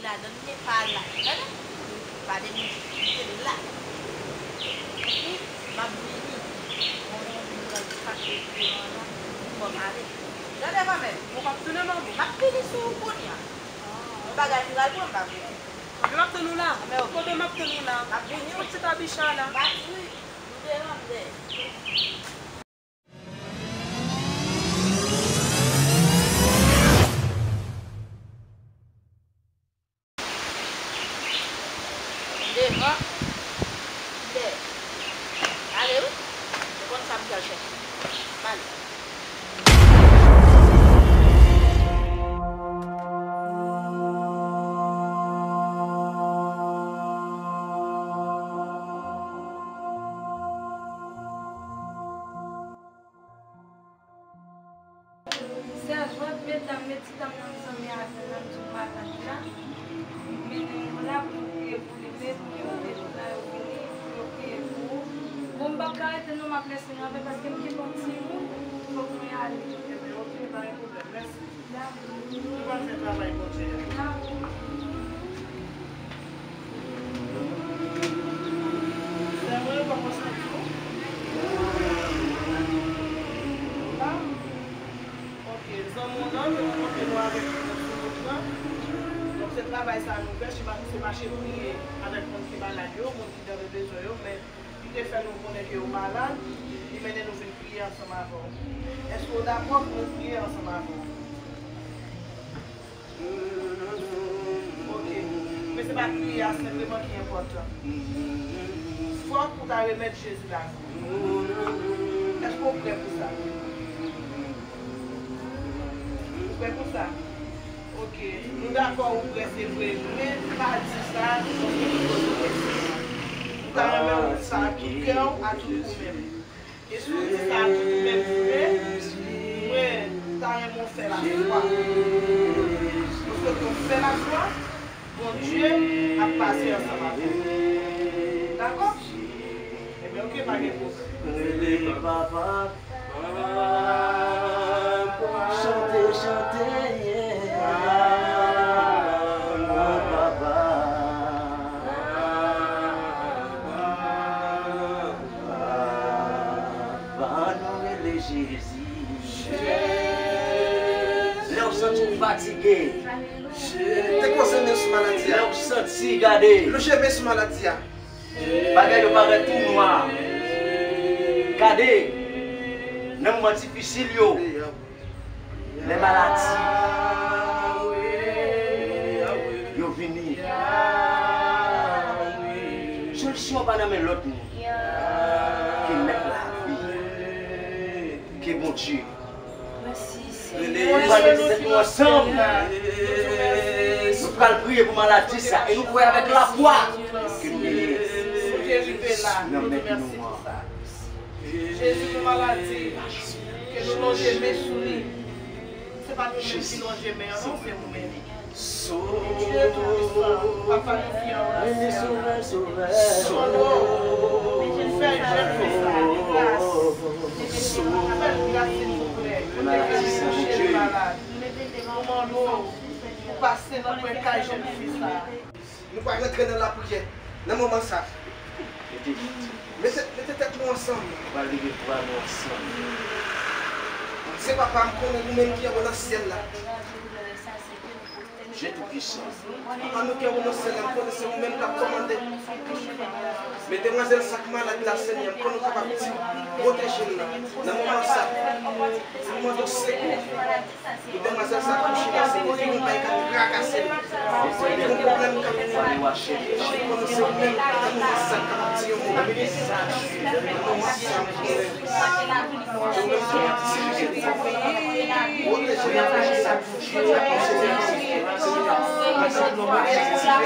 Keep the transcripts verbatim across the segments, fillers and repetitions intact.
Ladan m gen pa la. Gade. Pa de moun ki kite la. Epi, m ap vini. Bon, jan m vin pral fache devan an, fò m ale. Gade, manmèl. Ou p ap tounen, manmi? M ap vini sou ou kounye a. Yon bagay ki pral pran m pa vini. Manmi, m ap tann ou la. Kote m ap tann ou la? M ap vini. Sou ti tabicha la. M ap vini. M devan m dèyè. Devan, dèyè. Ale wi. Ou konn sa m pral fè. M ale. Sè Jwèt, medam, met ti dam nan zanmi avè l, l ap di w malad la. Mennen yo la pou yo priye pou li, men pou yo vin la, yo vini, pou yo priye pou ou. Bon, m p ap ka rete non, m ap lese nou anpè paske m gen yon timoun, fòk mwen ale. Ebyen, oke, pa gen pwoblèm. Mèsi. Dakò. Nou pral fè travay Bondye a. Dakò. Sè mwen, yo pa konn santi w? La? Oke, zanmi w nan, nou rankontre nou avèk nou sou wout lan. Donk, se travay sa a nou fè, se ma-, se mache priye avèk moun ki malad yo, moun ki nan bezwen yo, men li te fè nou konnen ke yo malad, li mennen nou vin priye ansanm avè w. Èske w dakò pou nou priye ansanm avè w? Oke. Men se pa kriye a senpleman ki enpòtan. Fòk ou ta remèt Jezi lavi w. Èske w prè pou sa? Ou prè pou sa? Oke. Nou dakò ou prè, se vre. Men pa di sa, paske nou konnen ou prè. Ou ta renmen w di sa a tout kè w, a tout ou menm. E si w di sa a tout ou menm vre, mwen ta renmen w fè lafwa. Paske lè w fè lafwa, Bondye ap pase ansanm avè w. Dakò? Ebyen, oke, pa gen pwoblèm. Rele papa. Chante, chante, yeah. Papa. Papa, nou rele Jezi. Lè w santi w fatige. Te poze men sou maladi a. Lè w santi, gade. Lonje men sou maladi a. Bagay yo parèt tou nwa. Gade. Nan moman difisil yo. Lè maladi yo vini, solisyon an pa nan men lòt moun ke Mèt lavi, ke Bondye. Nou pral mete tèt nou ansanm. Nou pral priye pou maladi sa. E nou kwè avèk lafwa ke nou genyen nan men nou an. Jezi, pou maladi, ke nou lonje men sou li. Se pa nou menm ki lonje men an, non, se ou menm. Dye Toupisan, Papa, nou fiyan w la, Seyè. Sovè, Sovè. Sovè, Sovè. Fè jèn fi sa a gras. Fè l gras, silvouplè. Kote ke li kouche, li malad. Nou mande w pou pase nan pwen kay jèn fi sa a. Nou pral rantre nan lapriyè nan moman sa. Mete, mete tèt nou ansanm. Nou pral leve vwa nou ansanm. Bondye Papa, m konnen ou menm ki anwo nan syèl la. Dye Toupisan. Papa nou ki anwo nan syèl la, m konnen se ou menm k ap kòmande. Men demwazèl sa k malad la, Senyè, m konnen ou kapab di, pwoteje l nan moman sa. Nou mande w sekou. Pou demwazèl sa kouche la, Senyè, gen yon bagay k ap trakase l. Gen yon pwoblèm k ap fè l. Konnen se ou menm, nan moman sa, k ap di yon mo. Nan moman sa, m konnen se ou menm k ap dirije l. Pwoteje l nan moman sa.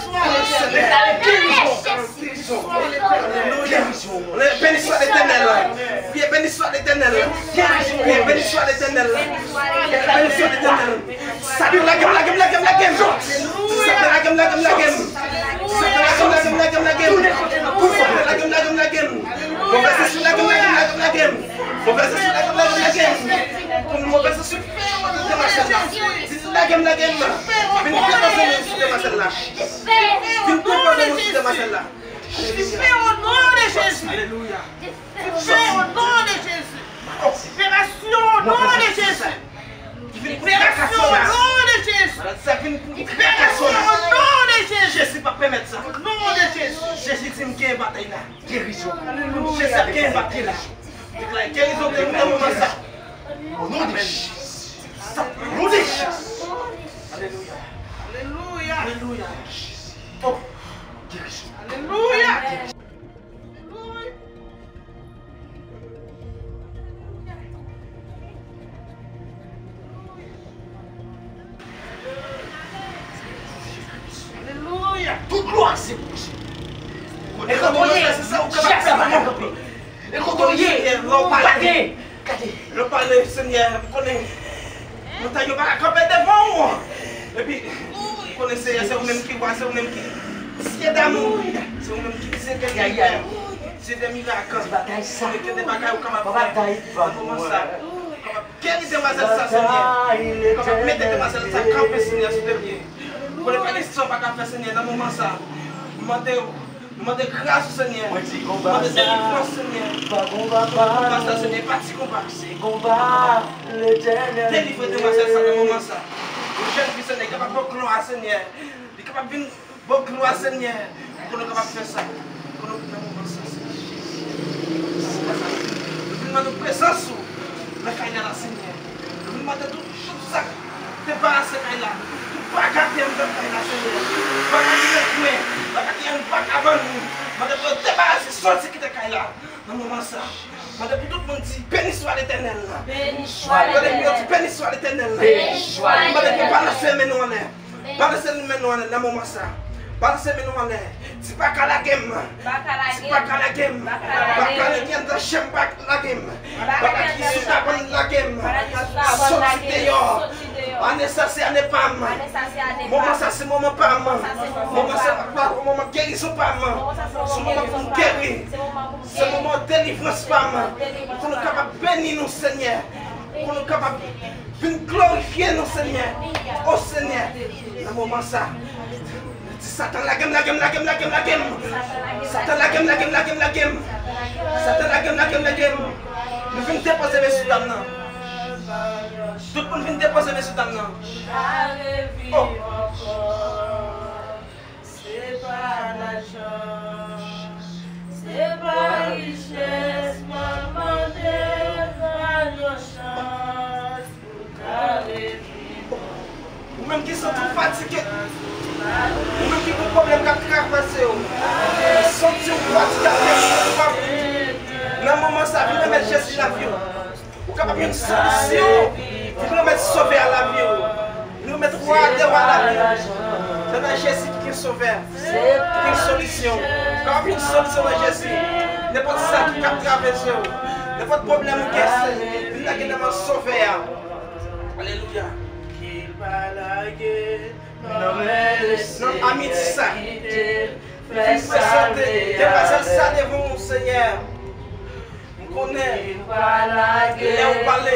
Senyè. Alelouya. Béni soit l'Éternel. Priez, béni soit l'Éternel. Priez, béni soit l'Éternel. Béni soit l'Éternel. Satan lagem, lagem, lagem, lagem. Satan lagem, lagem, lagem. Satan lagem, lagem, lagem, lagem. Satan lagem, lagem, lagem. Move zespri lagem, lagem, lagem, lagem. Move zespri lagem, lagem, lagem. Move zespri lagem, lagem. Lagem, lagem. Vin depoze men sou demwazèl la. Vin depoze men sou demwazèl la. Libéré au nom de Jésus. Alelouya. Libéré au nom de Jésus. Libération au nom de Jésus. Libération au nom de Jésus. Libération au nom de Jésus. Jezi pa pèmèt sa. Au nom de Jésus. Jezi di m gen batay la. Gerizon. Alelouya. Jezi ap gen batay la. Deklare gerizon nan moman sa. Au nom de Jésus. Au nom de Jésus. Alelouya. Alelouya. Alelouya. Oh, gerizon. Alelouya. Alelouya. Tout glwa se pou Bondye. E kote w ye, se sa ou kapab fè, pa kanpe. E kote w ye, pa gen. Gade. Lè w pale, Senyè, m konnen montay yo pa ka kanpe devan w. Epi, m konnen, Senyè, se ou menm ki wa, se ou menm ki Dye damou. Se ou menm ki Dye de limyè, Dye de mirak. Konnen gen de bagay ou kapab fè nan moman sa. Ou kapab geri demwazèl sa, Senyè. Ou kapab mete demwazèl sa kanpe, Senyè, sou de pye. M konnen pa gen san w pa ka fè, Senyè, nan moman sa. M mande w Nou mande gras ou, Senyè. Nou mande delivrans, Senyè. Konba sa, Senyè, pa ti konba. Delivre demwazèl sa nan moman sa. Yon jèn fi, Senyè, li kapab ba w glwa, Senyè. Li kapab vin ba w glwa, Senyè. Pou nou kapab fè sa. Pou nou nan moman sa, Senyè. Nou vin mande prezans ou nan kay la, Senyè. Nou vin mande tout Tout sa k te parase kay la, tout bagay ki anndan kay la, Senyè. Bagay ki nan kwen, bagay ki anndan, bagay ki anndan nou. Mande pou yo debarase, soti kite kay la. Nan moman sa, mande pou tout moun di, Béni soit l'Éternel. Mande pou yo di, Béni soit l'Éternel. Mande pou yo balanse men nou anlè. Balanse men nou anlè nan moman sa. Balanse men nou anlè. Di, baka lage m. Di, baka lage m. Baka ki anndan chè m, baka lage m. Baka ki sou tabann, lage m. Soti deyò. Ane sa se ane pa m. Moman sa se moman pa m. Moman sa pa moman gerizon pa m. Se moman pou m geri. Se moman delivrans pa m. Pou nou kapab beni nou, Senyè. Pou nou kapab vin glorifye nou, Senyè. O Senyè, nan moman sa, di, Satan, lage m, lage m, lage m, lage m, lage m. Satan, lage m, lage m, lage m, lage m. Satan, lage m, lage m, lage m. Nou vin depoze men sou dam nan. Tout moun vin depoze men sou dam nan. Oh. Se pa lajan, se pa richès, m ap mande, ba n yon chans pou n ka revin. Ou menm ki santi w fatige, ou menm ki gen pwoblèm k ap travèse w, santi w fatige, nan moman sa, vin remèt Jezi lavi w. Ou kapab jwenn solisyon. Vin remèt Sovè a lavi w. Vin remèt Wa dè wa lavi w. Se nan Jezi ki gen Sovè, ki gen solisyon. Ou kapab jwenn solisyon nan Jezi. Nenpòt sa ki kab travèse w, nenpòt pwoblèm ou gen, Senyè, vin lage nan men Sovè a. Alelouya. Nan amiti sa, m prezante demwazèl sa devan w, Senyè. M konnen lè w pale,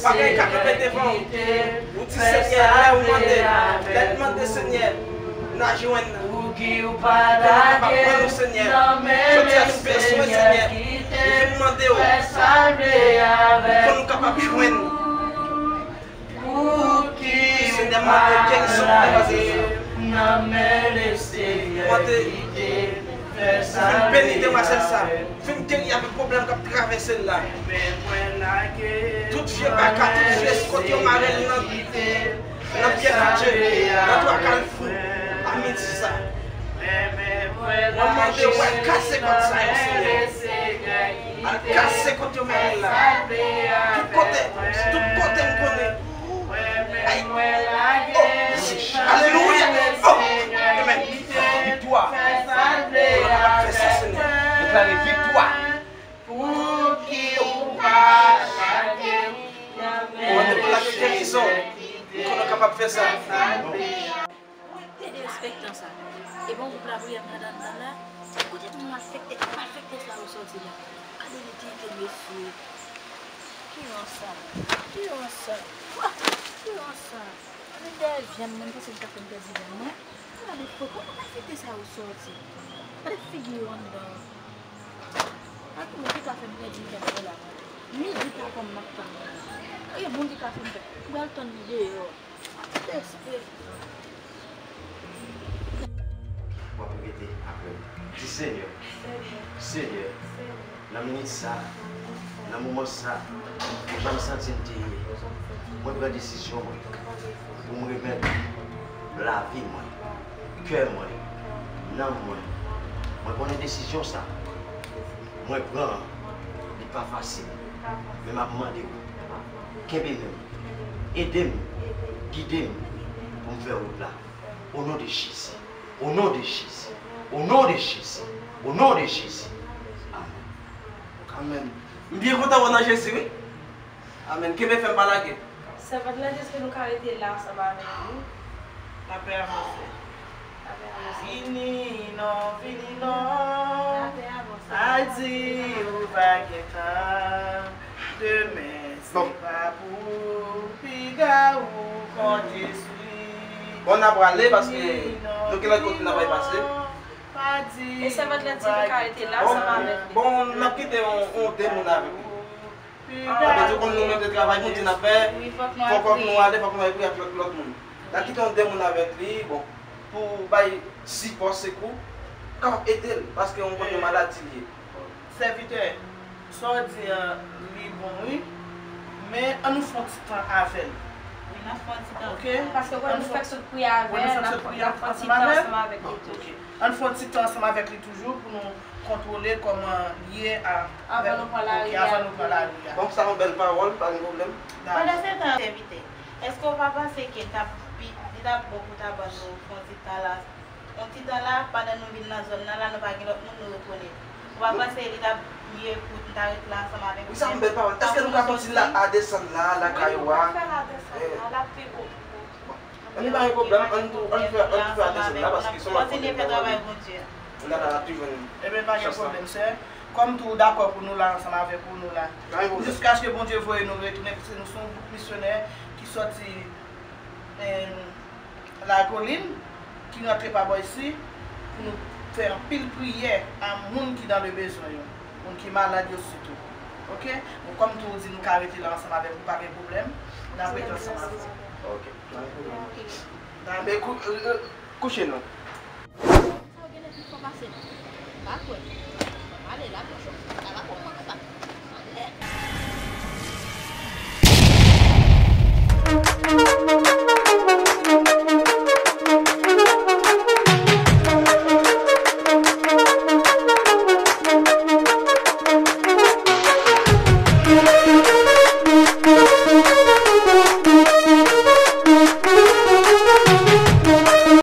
bagay ka kanpe devan w. Ou di, Senyè, lè w mande, lè n mande, Senyè, n a jwenn. Ou kapab pran nou, Senyè. Jodi a nou bezwen, Senyè. Nou vin mande w pou nou kapab jwenn. Senyè, mande gerizon pou demwazèl sa. Mande pou vin beni demwazèl sa. Vin geri avèk pwoblèm k ap travèse l la. Tout vye baka, tout vye kot yo mare l nan, nan pyè Bondye, nan twa kalfou, a midi sa. Mwen mande w al kase kot sa yo, Senyè. Al kase kot yo mare l la. Tout kote, tout kote m konnen. Ay. Oh, alelouya. Oh, amen. Viktwa. Fè sa, Senyè. Deklare viktwa. Pou ki ou pa lage m nan men. Ou te pou lage gerizon. Ou konnen w kapab fè sa. Mwen te derespektan sa. E bon, gwoup lapriyè m nan anndan la, kote pou malfektè, malfektè sa yo sòti la? Gade li te ite mesye. Ki yon sa? Ki yon sa? Ki yon sa? Gade dèyè je m, mwen panse li ka fè m pèdi je m, non? Gade fo, kote malfektè sa yo sòti? Gade figi yo anndan. Ak moun ki ka fè m pèdi kè m la. Midi poko m ap tann. E moun ki ka fè m pèdi. M pral tann li deyò. Respè. W ap repete apre m. Di, Senyè, Senyè, nan minit sa, nan moman sa, ou jan m santi m te ye, mwen pran desizyon mwen pou m remèt lavi mwen, kè mwen, nanm mwen. Mwen konnen desizyon sa mwen pran an, li pa fasil, men m ap mande w, kenbe men m, ede m, gide m pou m fè wout la. O non de Jezi. O non de Jezi. O non de Jezi. O non de Jezi. Amèn. Amèn. M byen kontan wè w nan Jezi, wi. Amèn. Kenbe fèm, pa lage. Sèvant lan di èske nou ka rete la ansanm avèk li? N ap avanse. N ap avanse. Vini non, vini non. N ap avanse. A di ou va gen tan. Demen se pa pou piga ou konte sou li. Bon, n ap prale paske nou gen lòt kote n ap pase. E sèvant lan di nou ka rete la ansanm avèk li. Bon, n ap kite yon, yon de moun avèk li. Sa vle di, kòm nou menm se travay Bondye n ap fè, fòk, fòk nou ale, fòk nou al priye ak lòt, lòt moun. N ap kite yon de moun avèk li, bon, pou bay sipò, sekou, kapab ede l, paske yon konn yon maladi li ye. Sèvitè, sa w di a, li bon, wi. Men, ann nou fè yon ti tan avè l. Wi, n ap fè yon ti tan. Ok? Paske wè, nou fèk sot priye avè l, n ap fè yon ti tan ansanm avèk li tou. Ok. Ann fè yon ti tan ansanm avèk li toujou pou nou kontwole kòman l ye a, avan nou pran lari a. Avan nou pran lari a. Donk, sa yon bèl pawòl, pa gen pwoblèm. Pandan se tan, sèvitè, èske w pa panse ke l t ap pi, li t ap bon pou w ta ban nou yon ti tan la, yon ti tan la, pandan nou vin nan zòn nan la, nou pa gen lòt moun nou rekonèt. Ou pa panse li t ap mye pou n ta rete la ansanm avèk li? Wi, sa yon bèl pawòl. Èske nou ka fè yon ti la, a desann la, lakay ou a? Wi, nou ka fè la desann la, l ap pi bon. Bon. Ann, pa gen pwoblèm, ann tou, ann fè, ann fè a desann la, paske se yon lòt kote nou pral ale. Kontinye fè travay Bondye a. N ap toujou jwenn chans la. Ebyen, pa gen pwoblèm, sè. Kòm tou ou dakò pou nou la ansanm avèk ou, nou la. Pa gen pwoblèm. Jiskaske Bondye voye nou retounen, paske nou se yon gwoup misyonè ki sòti, em, Lakolin, ki rantre pa bò isi, pou nou fè anpil priyè a moun ki dans le besoin yo, moun ki malad yo sitou. Ok? Bon, kòm tou ou di nou ka rete la ansanm avèk ou, pa gen pwoblèm. N ap rete ansanm avèk ou. Ok. Pa gen pwoblèm. Dakò. Men kou-, euh, euh, kouche non.